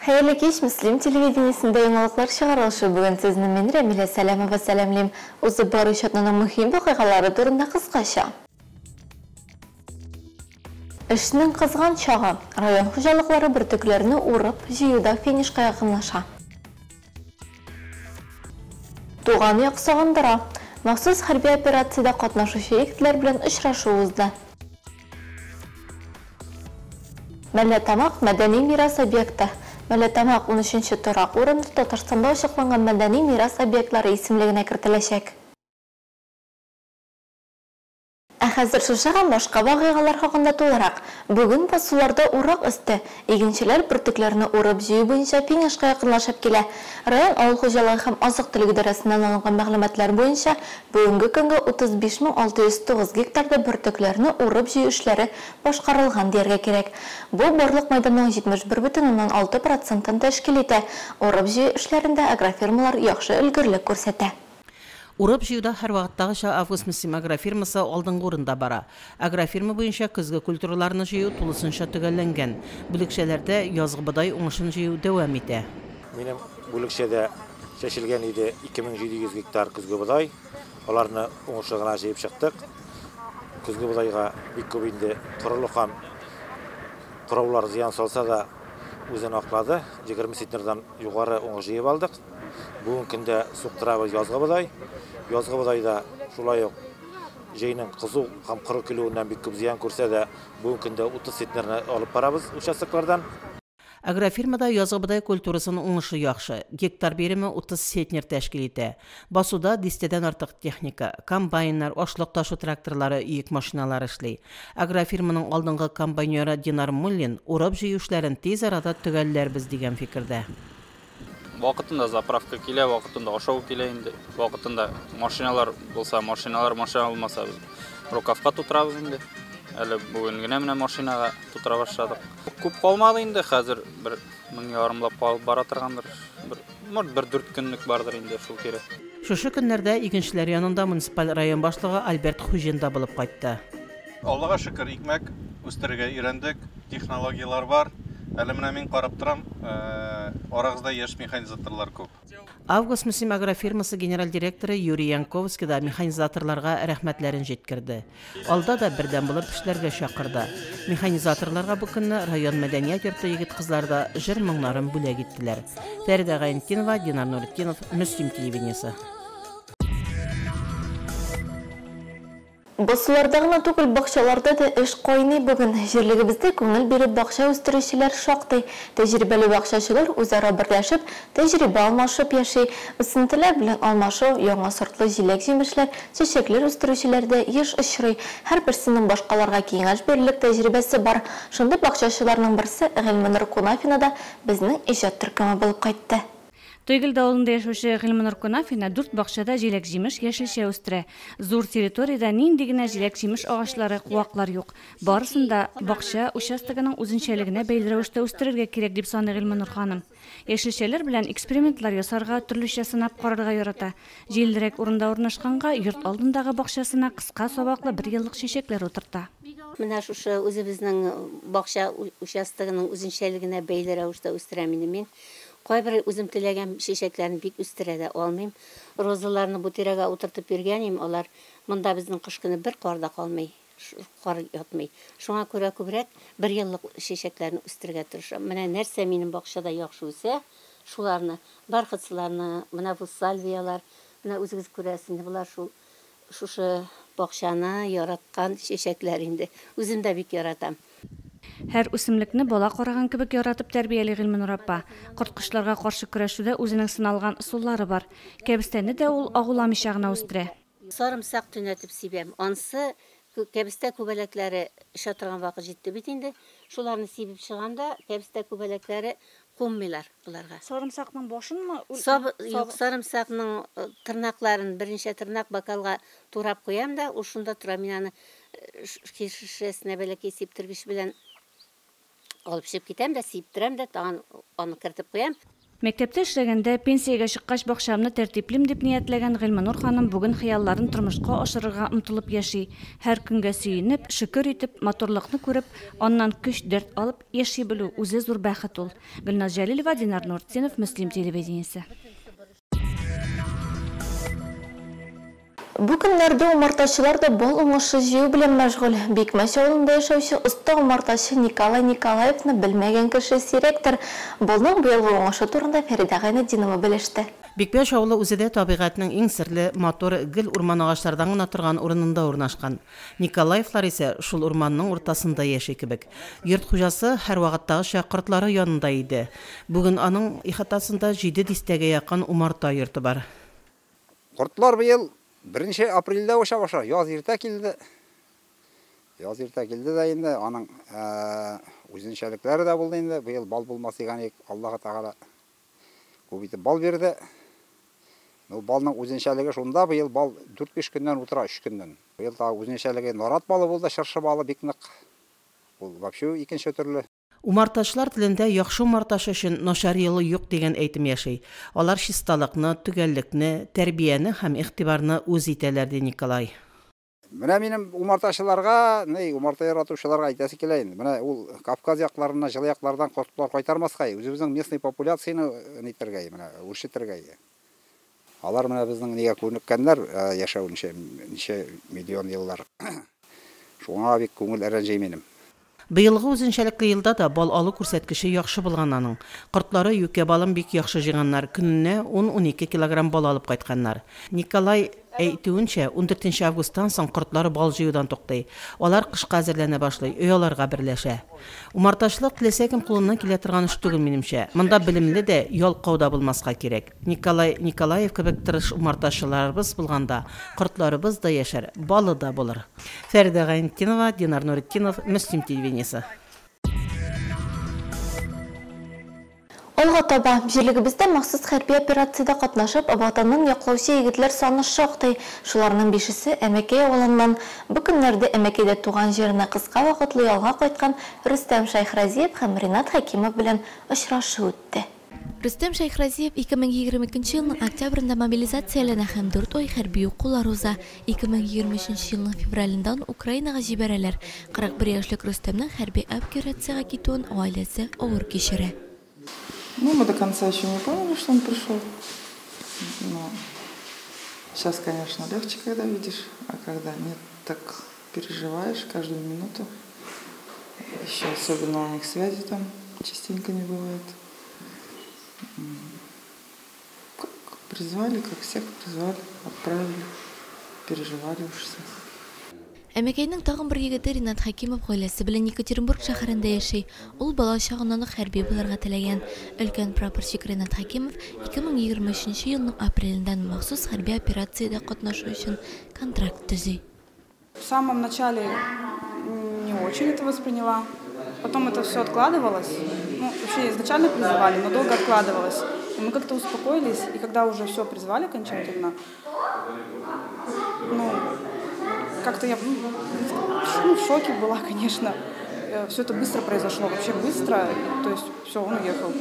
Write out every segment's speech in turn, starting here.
Хәерле кич, Мөслим телевидениесендә яңалыклар чыгарылышы. Бүген сезне мин, Рәмилә Сәләмова, сәламлим. Узып баручы атнаның мөһим вакыйгалары турында кыскача. Эшнең кызган чагы. Район хуҗалыклары бөртекләрне урып, җыюда финишка якынлаша. Туган як сагындыра. Махсус хәрби операциядә катнашучы егетләр белән очрашу узды. Мәлләтамак мәдәни мирас объекты. Мәлләтамак унөченче торак урын Татарстанда ачыкланган мәдәни мирас объектлары исемлегенә кертеләчәк. Ә хәзер шушы һәм башка вакыйгалар хакында тулырак. Бүген басуларда урак өсте. Игенчеләр бөртекләрне урып-җыю буенча финишка якынлашып килә. Район авыл хуҗалыгы һәм азык-төлек идарәсеннән алынган мәгълүматлар буенча, бүгенге көнгә 35 мең 609 гектарда бөртекләрне урып-җыю эшләре башкарылган дияргә кирәк. Бу барлык мәйданның 71,6 процентын тәшкил итә. Урып-җыю эшләрендә агрофирмалар яхшы өлгерлек күрсәтә. Урып-җыюда һәрвакыттагыча Август-Мөслим агрофирмасы алдынгы урында бара. Агрофирма буенча көзге культураларны җыю тулысынча төгәлләнгән. Бүлекчәләрдә язгы бодай уңышын җыю дәвам итә. Минем бүлекчәдә чәчелгән иде 2700 гектар көзге бодай. Аларны уңышлы гына җыеп чыктык. Көзге бодайга бик күп инде корылык һәм кыраулар зыян салса да, үзен аклады. 20 центнердан югары уңыш җыеп алдык. Бүгенге көндә суктырабыз язгы бодай. Язгы бодайда шулай ук җәйнең кызу һәм коры килүеннән бик күп зыян күрсә дә, бүгенге көндә 30 центнерны алып барабыз участоклардан. Агрофирмада язгы бодай культурасының уңышы яхшы. Гектар биреме 30 центнер тәшкил итә. Басуда дистәдән артык техника, комбайннар, ашлык ташу тракторлары, йөк машиналары эшли. Агрофирманың алдынгы комбайнеры Динар Муллин урып-җыю эшләрен тиз арада төгәлләрбез дигән фикердә. Вакытында заправка килә, вакытында ашау килә инде. Вакытында машиналар булса, машиналар, машина булмаса без рукавка тутырабыз инде. Әле бүген генә менә машинага тутыра башладык. Күп калмады инде, хәзер бер мең ярымлап калып бара торгандыр. Бер, может, бер дүрт көнлек бардыр инде шул тирә. Шушы көннәрдә игенчеләр янында муниципаль район башлыгы Альберт Хуҗин да булып кайтты. Аллага шөкер, икмәк үстерергә өйрәндек, технологияләр бар. Әле менә мин карап торам, арагызда яшь механизаторлар күп. Август Мөслим агрофирмасы генераль директоры Юрий Янковский да механизаторларга рәхмәтләрен җиткерде. Алда да бердәм булып эшләргә чакырды. Механизаторларга бу көнне район мәдәният йорты егет-кызлары да җыр моңнарын бүләк иттеләр. Фәридә Гайнетдинова, Динар Нуретдинов, Мөслим телевидениесе. Басуларда гына түгел, бакчаларда да эш кайный бүген. Җирлегебездә күңел биреп бакча үстерүчеләр шактый. Тәҗрибәле бакчачылар үзара берләшеп, тәҗрибә алмашып яши. Үсентеләр белән алмашу, яңа сортлы җиләк-җимешләр, чәчәкләр үстерүчеләр дә еш очрый. Һәрберсенең башкаларга киңәш бирерлек тәҗрибәсе бар. Шундый бакчачыларның берсе Гыйльменур Кунафина да безнең иҗат төркеме булып кайтты. Тойгелде авылында яшәүче Гыйльменур Кунафина дүрт бакчада җиләк-җимеш, яшелчә үстерә. Зур территориядә нинди генә җиләк-җимеш агачлары, куаклар юк. Барысын да бакча участогының үзенчәлегенә бәйле рәвештә үстерергә кирәк, дип саный Гыйльменур ханым. Яшелчәләр белән экспериментлар ясарга, төрлечә сынап карарга ярата. Җиллерәк урында урнашканга йорт алдындагы бакчасына кыска сабаклы бер еллык чәчәкләр утырта. Менә шушы үзебезнең бакча участогының үзенчәлегенә бәйле рәвештә үстерәм инде мин. Кайбер үзем теләгән чәчәкләрне бик үстерә дә алмыйм. Розаларны бу тирәгә утыртып йөргән идем, алар монда безнең кыш көне бер кар да калмый, кар ятмый. Шуңа күрә күбрәк бер еллык чәчәкләрне үстерергә тырышам. Менә нәрсә минем бакчада яхшы үсә, шуларны, бархатсыларны, менә бу сальвиялар, менә үзегез күрәсез инде, болар шул шушы бакчаны яраткан чәчәкләр инде. Үзем дә бик яратам. Һәр үсемлекне бала караган кебек яратып тәрбияли Гыйльменур апа. Корткычларга каршы көрәшүдә үзенең сыналган ысуллары бар. Кәбестәне дә ул агуламыйча гына үстерә. Сарымсак төнәтеп сибәм. Ансы кәбестә күбәләкләре оча торган вакыт җитте бит инде. Шуларны сибеп чыганда кәбестә күбәләкләре кунмыйлар боларга. Сарымсакның башынмы? Юк, сарымсакның тырнакларын берничә тырнак бокалга турап куям да, ул шунда тора. Мин аны шешәсенә бәләкәй сиптергеч белән алып чыгып китәм дә, сиптерәм дә, тагын аны кертеп куям. Мәктәптә эшләгәндә, пенсиягә чыккач бакчамны тәртиплим дип ниятләгән Гыйльменур ханым бүген хыялларын тормышка ашырырга омтылып яши. Һәр көнгә сөенеп, шөкер итеп, матурлыкны күреп, аннан көч-дәрт алып яши белү үзе зур бәхет ул. Гөлназ Җәлилова, Динар Нуртдинов, Мөслим телевидениесе. Бу көннәрдә умартачылар да бал уңышы җыю белән мәшгуль. Бикмәч авылында яшәүче оста умартачы Николай Николаевны белмәгән кеше сирәктер. Балның быелгы уңышы турында Фәридә Гайнетдинова белеште. Бикмәч авылы үзе дә табигатьнең иң серле, матур, гел урман-агачлардан гына торган урынында урнашкан. Николаевлар исә шул урманның уртасында яши кебек. Йорт хуҗасы һәрвакыттагыча кортлары янында иде. Бүген аның ихатасында җиде дистәгә якын умарта йорты бар. Кортлар быел беренче апрельдә оча башлады. Яз иртә килде. Яз иртә килде дә инде аның үзенчәлекләре дә булды инде. Быел бал булмас дигән идек, Аллаһы Тәгалә күп итеп бал бирде. Ну, балның үзенчәлеге шунда, быел бал 4-5 көннән утыра, 3 көннән. Быел тагы үзенчәлеге нарат балы булды, чыршы балы бик нык. Ул вообще икенче төрле. Умартачылар телендә яхшы умартачы өчен начар ел юк дигән әйтем яши. Алар чисталыкны, төгәллекне, тәрбияне һәм игътибарны үз итәләр, ди Николай. Менә минем умартачыларга, ни, умарта яратучыларга әйтәсе килә инде. Менә ул Кавказ якларыннан, җылы яклардан кортлар кайтармаска, үзебезнең местный популяцияне нитәргә, менә үрчетергә. Алар менә безнең нигә күнеккәннәр, яшәү ничә, ничә миллион еллар. Шуңа бик күңел рәнҗи минем. Быелгы үзенчәлекле елда да бал алу күрсәткече яхшы булган аның. Кортлары юкә балын бик яхшы җыйганнар, көненә ун-унике килограмм бал алып кайтканнар. Николай әйтүенчә, ундүртенче августтан соң кортлары бал җыюдан туктый. Алар кышка әзерләнә башлый, ояларга берләшә. Умартачылык теләсә кем кулыннан килә торган эш түгел, минемчә. Монда белемле дә, ялкау да булмаска кирәк. Николай Николаев кебек тырыш умартачыларыбыз булганда, кортларыбыз да яшәр, балы да булыр. Фәридә Гайнетдинова, Динар Нуретдинов, Мөслим телевидениесе. Алга таба, җирлегебездә махсус хәрби операциядә катнашып, Ватанын яклаучы егетләр саны шактый. Шуларның бишесе Әмәкәй авылыннан. Бу көннәрдә Әмәкәйдә туган җиренә кыска вакытлы ялга кайткан Рөстәм Шәйхразиев һәм Ринат Хәкимов белән очрашу үтте. Рөстәм Шәйхразиев 2022 елның октябрендә мобилизацияләнә һәм дүрт ай хәрби укулар уза. 2023 елның февралендә аны Украинага җибәрәләр. 41 яшьлек Рөстәмнең хәрби операциягә китүен гаиләсе авыр кичерә. Ну, мы до конца еще не поняли, что он пришел. Но сейчас, конечно, легче, когда видишь, а когда нет, так переживаешь каждую минуту. Еще особенно у них связи там частенько не бывает. Как призвали, как всех призвали, отправили, переживали уж все. Әмәкәйнең тагын бер егете Ринат Хәкимов гаиләсе белән Екатеринбург шәһәрендә яши. Ул бала чагыннан ук хәрби булырга теләгән. Өлкән прапорщик Ринат Хәкимов 2023 елның апрелендә махсус хәрби операциядә катнашу өчен контракт төзи. В самом начале не очень это восприняла. Потом это все откладывалось. Ну, вообще изначально призывали, но долго откладывалось. И мы как-то успокоились, и когда уже все призвали окончательно, ну, как-то я, ну, в шоке была, конечно. Все это быстро произошло, вообще быстро. То есть все, он уехал.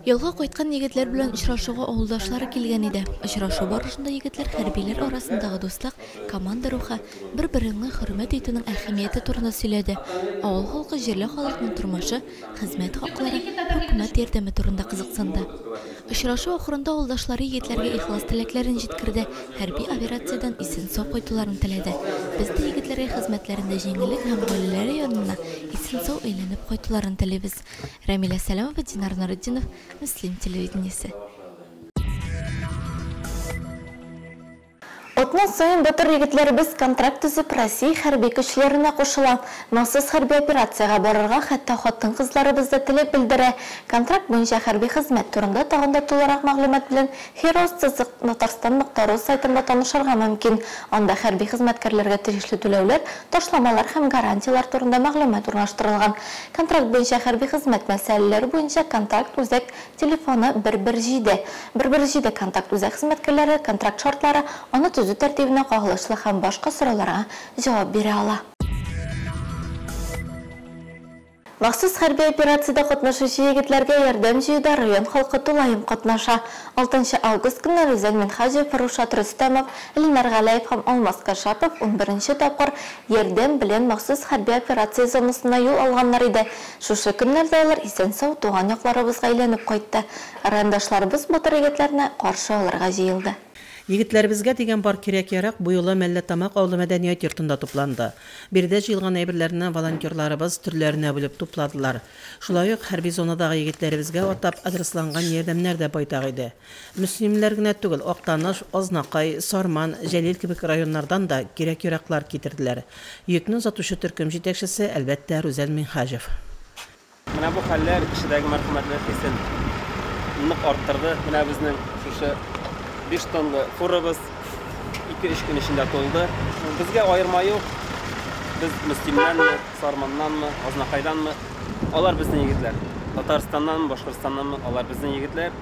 Ялга кайткан егетләр белән очрашуга авылдашлары килгән иде. Очрашу барышында егетләр хәрбиләр арасындагы дуслык, команда рухы, бер-береңне хөрмәт итүнең әһәмияте турында сөйләде. Авыл халкы җирле халыкның тормышы, хезмәт хаклары, хөкүмәт ярдәме турында кызыксынды. Очрашу ахырында авылдашлары егетләргә ихлас теләкләрен җиткерде, хәрби операциядән исән-сау кайтуларын теләде. Без дә егетләргә хезмәтләрендә җиңеллек һәм гаиләләре янына исән-сау әйләнеп кайтуларын телибез. Рәмилә Сәләмова, Динар Нуретдинов, Мөслим телевидениесе. Атна саен батыр егетләребез контракт төзеп Россия хәрби көчләренә кушыла. Махсус хәрби операциягә барырга хәтта хатын-кызларыбыз да теләк белдерә. Контракт буенча хәрби хезмәт турында тагын да тулырак мәгълүмат белән heroes.tatarstan.ru сайтында танышырга мөмкин. Анда хәрби хезмәткәрләргә тиешле түләүләр, ташламалар һәм гарантияләр турында мәгълүмат урнаштырылган. Контракт буенча хәрби хезмәт мәсьәләләре буенча контакт үзәк телефоны 117. 117 контакт үзәк хезмәткәрләре контракт шартлары, аны төзү тәртибенә кагылышлы һәм башка сорауларга җавап бирә ала. Махсус хәрби операциядә катнашучы егетләргә ярдәм җыюда район халкы тулаем катнаша. 6 август көнне Рүзәл Минһаҗев, Рушат Рөстәмов, Ленар Галәев һәм Алмаз Кашапов унберенче тапкыр ярдәм белән махсус хәрби операция зонасына юл алганнар иде. Шушы көннәрдә алар исән-сау туган якларыбызга әйләнеп кайтты. Райондашларыбыз батыр егетләрне каршы алырга җыелды. Егетләребезгә дигән бар кирәк-ярак бу юлы Мәлләтамак авылы мәдәният йортында тупланды. Биредә җыелган әйберләрне волонтерларыбыз төрләренә бүлеп тупладылар. Шулай ук хәрби зонадагы егетләребезгә атап адресланган ярдәмнәр дә байтак иде. Мөслимлеләр генә түгел, Актаныш, Азнакай, Сарман, Җәлил кебек районнардан да кирәк-яраклар китерделәр. Йөкне озатучы төркем җитәкчесе, әлбәттә, Рүзәл Минһаҗев. Менә бу хәлләр кешедәге мәрхәмәтлелек хисен нык арттырды. Менә безнең шушы 5 тонлы фурабыз 2-3 көн эчендә тулды. Безгә аерма юк. Без Мөслимнәнме, Сарманнанмы, Азнакайданмы, алар безнең егетләр. Татарстаннанмы, Башкортстаннанмы, алар безнең егетләр.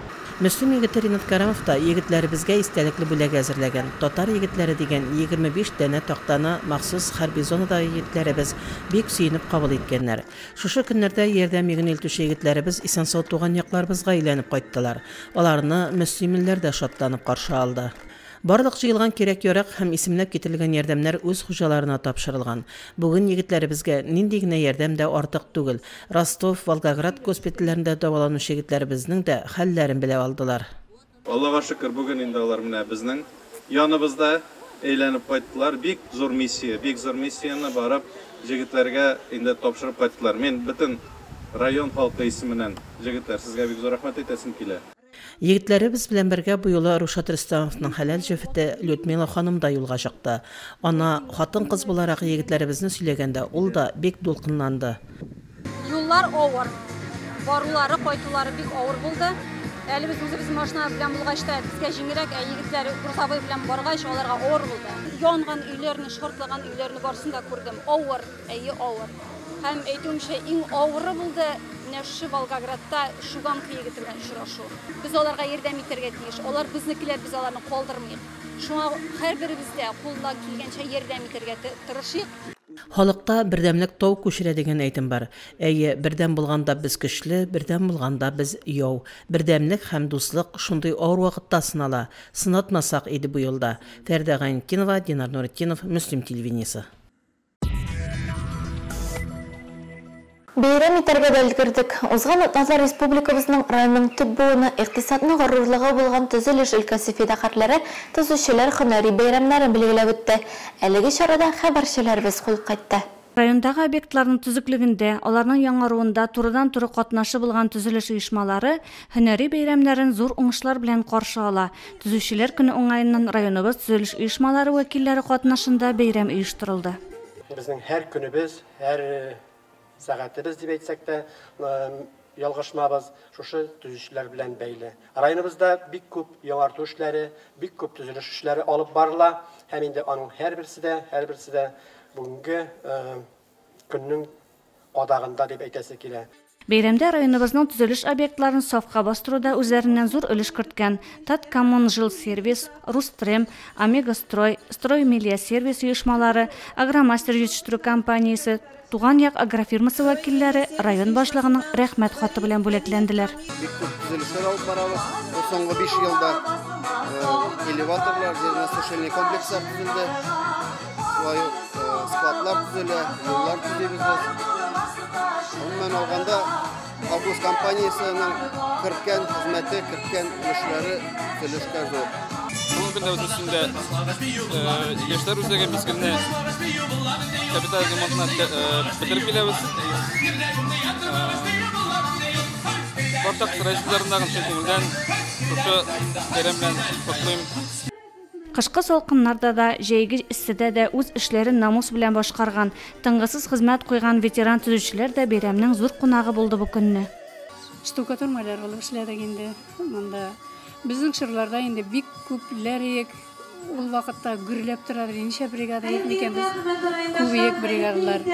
Мөслим егете Ринат Кәрамов та егетләребезгә истәлекле бүләк әзерләгән. Татар егетләре дигән 25 данә тактаны махсус хәрби зонадагы егетләребез бик сөенеп кабул иткәннәр. Шушы көннәрдә ярдәм йөген илтүче егетләребез исән-сау туган якларыбызга әйләнеп кайттылар. Аларны мөслимлеләр дә шатланып каршы алды. Барлык җыелган кирәк-ярак һәм исемләп китерелгән ярдәмнәр үз хуҗаларына тапшырылган. Бүген егетләребезгә нинди генә ярдәм дә артык түгел. Ростов, Волгоград госпитальләрендә дәваланучы егетләребезнең дә хәлләрен белә алдылар. Аллага шөкер, бүген инде алар менә безнең яныбызда әйләнеп кайттылар. Бик зур миссия, бик зур миссияне барып җегетләргә инде тапшырып кайттылар. Мин бөтен район халкы исеменнән, җегетләр, сезгә бик зур рәхмәт әйтәсем килә. Егетләребез белән бергә бу юлы Рушат Рөстәмовның хәләл җефете Людмила ханым да юлга чыкты. Ана, хатын-кыз буларак егетләребезне сөйләгәндә ул да бик дулкынланды. Юллар авыр. Барулары, кайтулары бик авыр булды. Әле без үзебез машина белән булгач та безгә җиңелрәк, ә егетләр грузовой белән баргач, аларга авыр булды. Янган өйләрне, шартлаган өйләрне барысын да күрдем. Авыр, әйе, авыр. Һәм әйтүемчә, иң авыры булды менә шушы Волгоградта Шуганка егете белән очрашу. Без аларга ярдәм итәргә тиеш. Алар безнекеләр, без аларны калдырмыйк. Шуңа һәрберебез дә кулдан килгәнчә ярдәм итәргә тырышыйк. Халыкта бердәмлек тау күчерә дигән әйтем бар. Әйе, бердәм булганда без көчле, бердәм булганда без яу. Бердәмлек һәм дуслык шундый авыр вакытта сынала. Сынатмасак иде бу юлда. Фәридә Гайнетдинова, Динар Нуретдинов, Мөслим телевидениесе. Бәйрәм итәргә дә өлгердек. Узган атнада республикабызның районның төп буыны, икътисадның горурлыгы булган төзелеш өлкәсе фидакарьләре төзүчеләр һөнәри бәйрәмнәрен билгеләп үтте. Әлеге чарада хәбәрчеләребез кул кайтты. Райондагы объектларның төзеклегендә, аларның яңаруында турыдан-туры катнашы булган төзелеш оешмалары һөнәри бәйрәмнәрен зур уңышлар белән каршы ала. Төзүчеләр көне уңаеннан районыбыз төзелеш оешмалары вәкилләре катнашында бәйрәм оештырылды. Безнең һәр көнебез, һәр сәгатебез дип әйтсәк тә, ялгышмабыз, шушы төзүчеләр белән бәйле. Районыбызда бик күп яңарту эшләре, бик күп төзелеш эшләре алып барыла һәм инде аның һәрберсе дә, һәрберсе дә бүгенге көннең кадагында дип әйтәсе килә. Бәйрәмдә районыбызның төзелеш объектларын сафка бастыруда үзләреннән зур өлеш керткән Таткоммунжилсервис, Рустрем, Омегастрой, Строймелиосервис оешмалары, Агромастер җитештерү компаниясе, Туган як агрофирмасы вәкилләре район башлыгының рәхмәт хаты белән бүләкләнделәр. Бик күп төзелешләр алып барабыз. Бу соңгы 5 елда элеваторлар, зерносушильный комплекслар төзелде. Шулай ук складлар төзелә, юллар төзибез без. Гомумән алганда, Август компаниясенең керткән хезмәте, керткән өлешләре төзелешкә зур. Бүгенге көндә без өстендә яшьләр үзәге мизгелне капиталь ремонтны бетереп киләбез. Барча строительләрне чын күңелдән шушы бәйрәм белән котлыйм. Кышкы салкыннарда да, җәйге эсседә дә үз эшләрен намус белән башкарган, тынгысыз хезмәт куйган ветеран төзүчеләр дә бәйрәмнең зур кунагы булды бу көнне. Штукатур маляр булып эшләдек инде монда. Безнең чорларда инде бик күпләр иек, ул вакытта гөрләп тора, ничә бригада иек микән без? Күп иек бригадалар.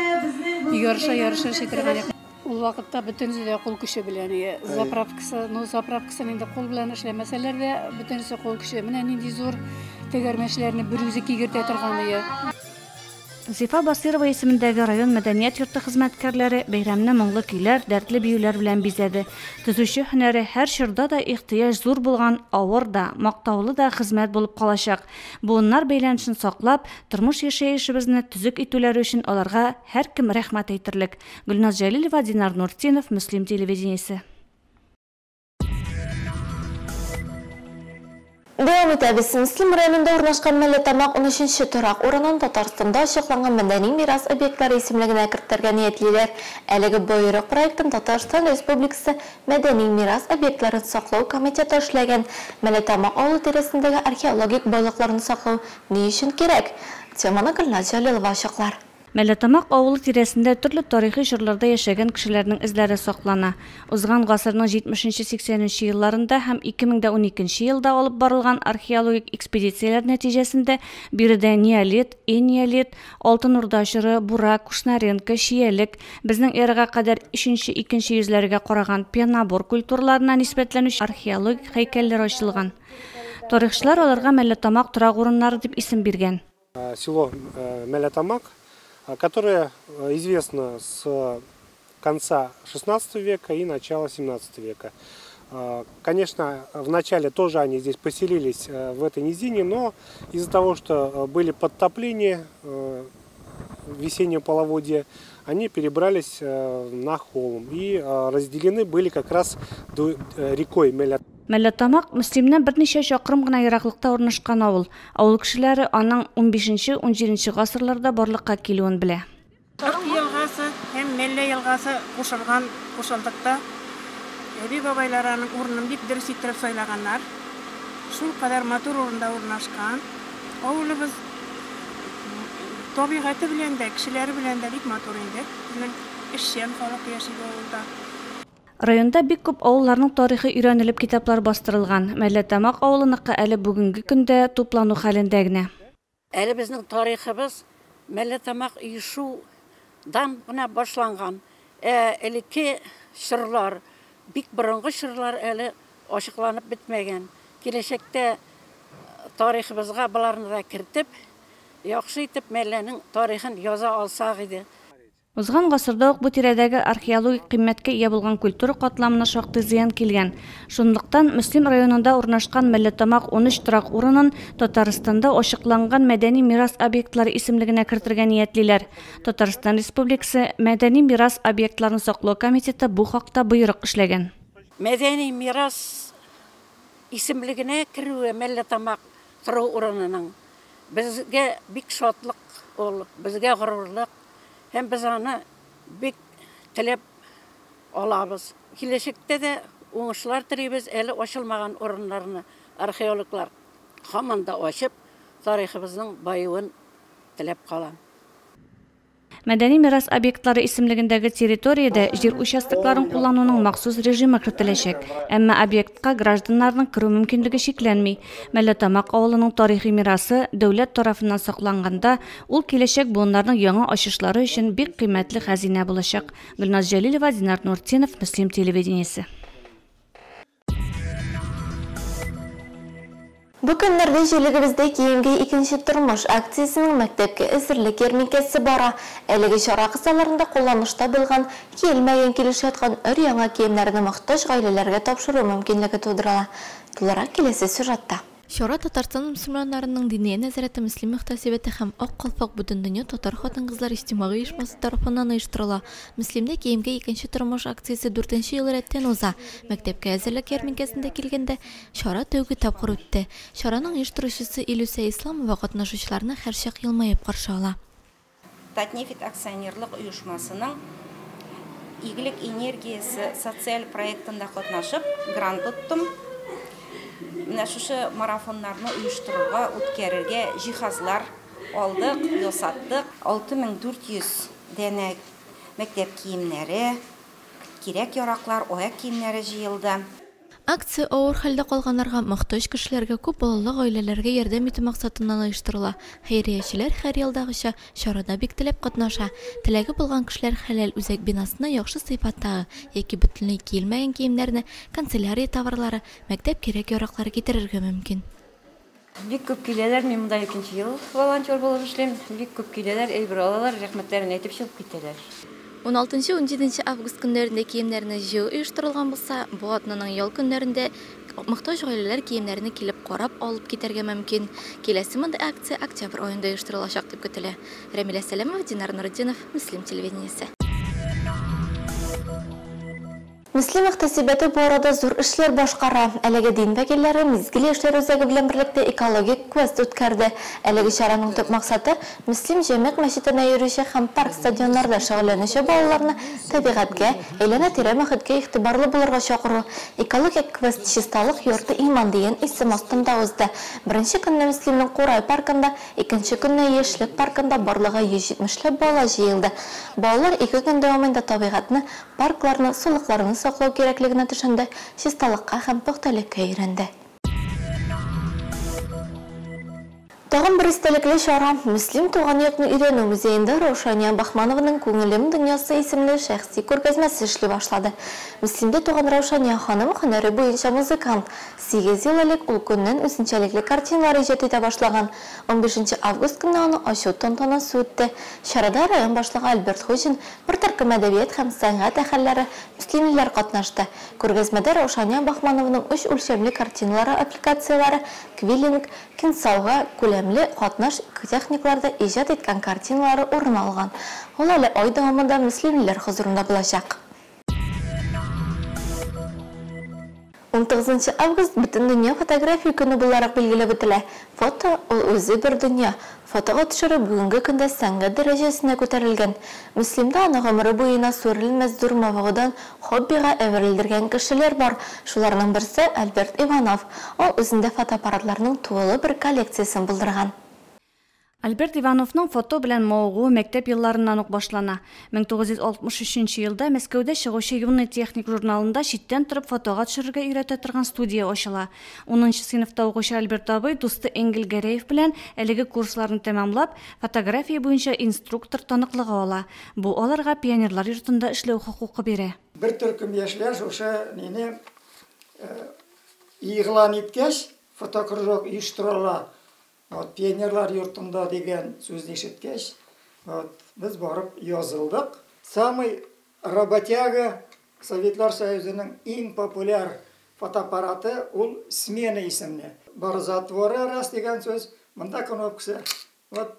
Ярыша-ярыша эшли торган идек. Ул вакытта бөтенесе дә кул көче белән ие. Заправкасы, ну заправкасын инде кул белән эшләмәсәләр дә, бөтенесе кул көче. Менә нинди зур тәгәрмәчләрне бер үзе кигертә торган ие. Зифа Басыйрова исемендәге район мәдәният йорты хезмәткәрләре бәйрәмне моңлы көйләр, дәртле биюләр белән бизәде. Төзүче һөнәре һәр чорда да ихтыяҗ зур булган авыр да, мактаулы да хезмәт булып калачак. Буыннар бәйләнешен саклап, тормыш-яшәешебезне төзек итүләре өчен аларга һәркем рәхмәт әйтерлек. Гөлназ Җәлилова, Динар Нуртдинов, Мөслим телевидениесе. Дәвам итәбез. Мөслим районында урнашкан Мәлләтамак унөченче торак урынын Татарстанда ачыкланган мәдәни мирас объектлары исемлегенә кертергә ниятлиләр. Әлеге боерык проектын Татарстан Республикасы Мәдәни мирас объектларын саклау комитеты эшләгән. Мәлләтамак авылы тирәсендәге археологик байлыкларны саклау ни өчен кирәк? Теманы Гөлназ Җәлилова ачыклар. Мәлләтамак авылы тирәсендә төрле тарихи чорларда яшәгән кешеләрнең эзләре саклана. Узган гасырның җитмешенче-сиксәненче елларында һәм 2012 нче елда алып барылган археологик экспедицияләр нәтиҗәсендә биредә неолит, энеолит, Алтын Урда чоры, Бура, Кушнаренко, Чиялек, безнең эрага кадәр өченче-икенче йөзләргә караган пенобор культураларына нисбәтләнүче археологик һәйкәлләр ачылган. Тарихчылар аларга Мәлләтамак торак урыннары дип исем биргән. Село Мәлләтамак, которое известно с конца 16 века и начала 17 века. Конечно, вначале тоже они здесь поселились в этой низине, но из-за того, что были подтопления в весеннем половодье, они перебрались на холм и разделены были как раз рекой Меля. Мәлләтамак, Мөслимнән берничә чакрым гына ераклыкта урнашкан авыл. Авыл кешеләре аның унбишенче-унҗиденче гасырларда барлыкка килүен белә. Ык елгасы һәм Мәллә елгасы кушылган кушылдыкта әби-бабайлар аның урынын бик дөрес иттереп сайлаганнар. Шулкадәр матур урында урнашкан авылыбыз. Табигате белән дә, кешеләре белән дә бик матур инде. Безнең эшчән халык яши бу авылда. Районда бик күп авылларның тарихы өйрәнелеп китаплар бастырылган. Мәлләтамак авылыныкы әле бүгенге көндә туплану хәлендә генә. Әле безнең тарихыбыз Мәлләтамак оешудан гына башланган. Ә элекке чорлар, бик борынгы чорлар әле ачыкланып бетмәгән. Киләчәктә тарихыбызга боларны да кертеп, яхшы итеп Мәлләнең тарихын яза алсак иде. Узган гасырда ук бу тирәдәге археологик кыйммәткә ия булган культура катламына шактый зыян килгән. Шунлыктан, Мөслим районында урнашкан Мәлләтамак унөч торак урынын Татарстанда ачыкланган мәдәни мирас объектлары исемлегенә кертергә ниятлиләр. Татарстан Республикасы Мәдәни мирас объектларын саклау комитеты бу хакта боерык эшләгән. Мәдәни мирас исемлегенә керүе Мәлләтамак тору урынының безгә бик шатлык ул, безгә горурлык. Һәм без аны бик теләп алабыз. Киләчәктә дә уңышлар телибез, әле ачылмаган урыннарны археологлар һаман да ачып, тарихыбызның баюын теләп калам. Мәдәни мирас объектлары исемлегендәге территориядә җир участокларын куллануның махсус режимы кертеләчәк. Әмма объектка гражданнарның керү мөмкинлеге чикләнми. Мәлләтамак авылының тарихи мирасы дәүләт тарафыннан сакланганда, ул киләчәк буыннарның яңа ачышлары өчен бик кыйммәтле хәзинә булачак. Гөлназ Җәлилова, Динар Нуртдинов, Мөслим телевидениесе. Бу көннәрдә җирлегебездә Киемгә икенче тормыш акциясенең мәктәпкә әзерлек ярминкәсе бара. Әлеге чара кысаларында кулланышта булган, киелмәгән килеш яткан өр-яңа киемнәрне мохтаҗ гаиләләргә тапшыру мөмкинлеге тудырыла. Тулырак киләсе сюжетта. Чара Татарстан мөселманнарының Диния нәзарәте Мөслим мөхтәсибәте һәм Ак калфак Бөтендөнья татар хатын-кызлар иҗтимагый оешмасы тарафыннан оештырыла. Мөслимдә Киемгә икенче тормыш акциясе дүртенче ел рәттән уза. Мәктәпкә әзерлек ярминкәсендә килгәндә, чара тәүге тапкыр үтте. Чараның оештыручысы Илүсә Исламова катнашучыларны һәрчак елмаеп каршы ала. Татнефть акционерлык оешмасының Игелек энергиясе социаль проектында катнашып, грант оттым. Менә шушы марафоннарны оештырырга, үткәрергә җиһазлар алдык, ясаттык. 6400 данә мәктәп киемнәре, кирәк-яраклар, аяк киемнәре җыелды. Акция авыр хәлдә калганнарга, мохтаҗ кешеләргә, күп балалы гаиләләргә ярдәм итү максатыннан оештырыла. Хәйриячеләр, һәр елдагыча, чарада бик теләп катнаша. Теләге булган кешеләр Хәләл үзәк бинасына яхшы сыйфаттагы яки бөтенләй киелмәгән киемнәрне, канцелярия товарлары, мәктәп кирәк-яраклары китерергә мөмкин. Бик күп киләләр, мин монда икенче ел волонтер булып эшлим. Бик күп киләләр, әйбер алалар, рәхмәтләрен әйтеп чыгып китәләр. 16-17 август көннәрендә киемнәрне җыю оештырылган булса, бу атнаның ял көннәрендә мохтаҗ гаиләләр киемнәрне килеп карап алып китәргә мөмкин. Киләсе мондый акция октябрь аенда оештырылачак дип көтелә. Рәмилә Сәләмова, Динар Нуретдинов, Мөслим телевидениесе. Мөслим мөхтәсибәте бу арада зур эшләр башкара. Әлеге дин вәкилләре Мизгел яшьләр үзәге белән берлектә экологик квест үткәрде. Әлеге чараның төп максаты, Мөслим Җәмигъ мәчетенә йөрүче һәм парк-стадионнарда шөгыльләнүче балаларны табигатькә, әйләнә-тирә мохиткә игътибарлы булырга чакыру. Экологик квест Чисталык йорты иман дигән исем астында узды. Беренче көнне Мөслимнең Курай паркында, икенче көнне Яшьлек паркында барлыгы 170 ләп бала җыелды. Балалар ике көн дәвамында табигатьне, Паркларны, сулыкларны саклау кирәклегенә төшенде, чисталыкка һәм пөхтәлеккә өйрәнде. Тагын бер истәлекле чара, Мөслим туган якны өйрәнү музеенда Раушания Бахманованың Күңелем дөньясы исемле шәхси күргәзмәсе эшли башлады. Мөслимдә туган Раушания ханым һөнәре буенча музыкант. Сигез ел элек ул күннән үзенчәлекле картиналар иҗат итә башлаган. Унбишенче август көнне аны ачу тантанасы үтте. Чарада район башлыгы Альберт Хуҗин, Бер төркем әдәбият һәм сәнгать әһелләре, мөслимлеләр катнашты. Күргәзмәдә Раушания Баһманованың өч үлчәмле картиналары аппликацияләре, квиллинг, кинсауга, күләмле катнаш техникаларда иҗат иткән картиналары урын алган. Ул әле ай дәвамында мөслимлеләр хозурында булачак. Унтугызынчы август Бөтендөнья фотография көне буларак билгеләп үтелә. Фото, ул үзе бер дөнья. Фотога төшерү бүгенге көндә сәнгать дәрәҗәсенә күтәрелгән. Мөслимдә аны гомере буена сүрелмәс зур мавыгудан хоббига әверелдергән кешеләр бар. Шуларның берсе, Альберт Иванов. Ул үзендә фотоаппаратларның тулы бер коллекциясен булдырган. Альберт Ивановның фото белән мавыгуы мәктәп елларыннан ук башлана. 1963 нче елда Мәскәүдә чыгучы Юный техник журналында читтән торып фотога төшерергә өйрәтә торган студия ачыла. Унынчы сыйныфта укучы Альберт абый дусты Энгель Гәрәев белән әлеге курсларны тәмамлап, фотография буенча инструктор таныклыгы ала. Бу аларга Пионерлар йортында эшләү хокукы бирә. Бер төркем яшьләр шушы мине игълан иткәч, фотокружок оештырыла Вот, пионерлар йортында дигән сүзне ишеткәч, вот, без барып язылдык. Самый работяга Советлар Союзының иң популяр фотоаппараты ул Смена исемле. Бар затворы раз дигән сүз, монда кнопкасы. Вот,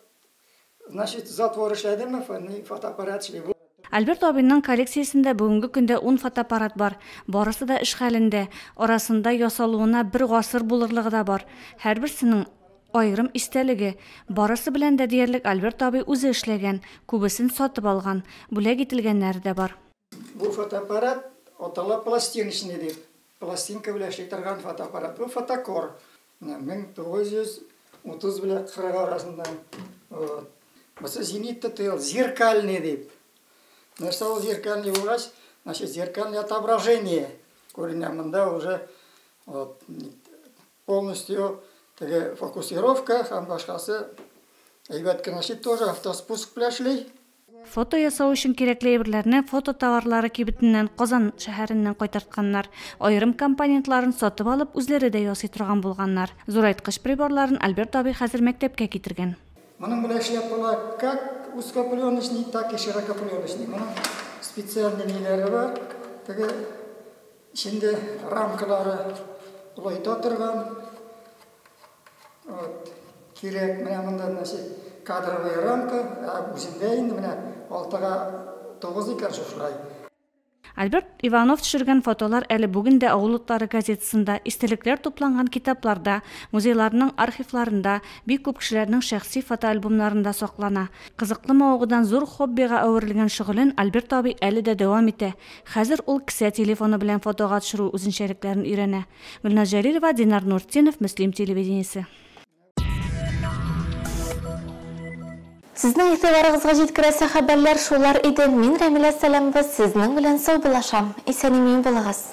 значит, затвор эшләдеме, фотоаппарат эшли. Альберт абыйның коллекциясендә бүгенге көндә ун фотоаппарат бар. Барысы да эш хәлендә. Арасында ясалуына бер гасыр булырлыгы да бар. Һәрберсенең аерым истәлеге. Барысы белән дә диярлек Альберт абый үзе эшләгән, күбесен сатып алган. Бүләк ителгәннәре дә бар. Бу фотоаппарат атала пластиночный дип. Пластинка белән эшли торган фотоаппарат. Бу фотокор. Менә 1930 белән 40 арасында. Вот. Бусы зенит ТТЛ, зеркальный дип. Нәрсә ул зеркальный булгач, значит, зеркальное отображение күренә монда уже вот, полностью теге фокусировка һәм башкасы әйбәт кенә эшли, тоже автоспуск белән эшли. Фото ясау өчен кирәкле әйберләрне фото товарлары кибетеннән Казан шәһәреннән кайтартканнар. Аерым компонентларын сатып алып, үзләре дә ясый торган булганнар. Зурайткыч приборларын Альберт абый хәзер мәктәпкә китергән. Моның белән эшләп була как узкопленочный, так и широкопленочный. Моның специальный ниләре бар. Теге эчендә рамкалары олайта торган. Вот. Кирәк менә монда значит кадровая рамка, ә үзендә инде менә алтыга тугыз икән шушылай. Альберт Иванов төшергән фотолар әле бүген дә Авыл утлары газетасында, истәлекләр тупланган китапларда, музейларның архивларында, бик күп кешеләрнең шәхси фотоальбомнарында саклана. Кызыклы мавыгудан зур хоббига әверелгән шөгылен Альберт абый әле дә дәвам итә. Хәзер ул кесә телефоны белән фотога төшерү үзенчәлекләрен өйрәнә. Гөлназ Җәлилова, Динар Нуртдинов, Мөслим телевидениесе. Сезнең игътибарыгызга җиткерәсе хәбәрләр шулар иде. Мин Рәмилә Сәләмова сезнең белән саубуллашам. Исән-имин булыгыз.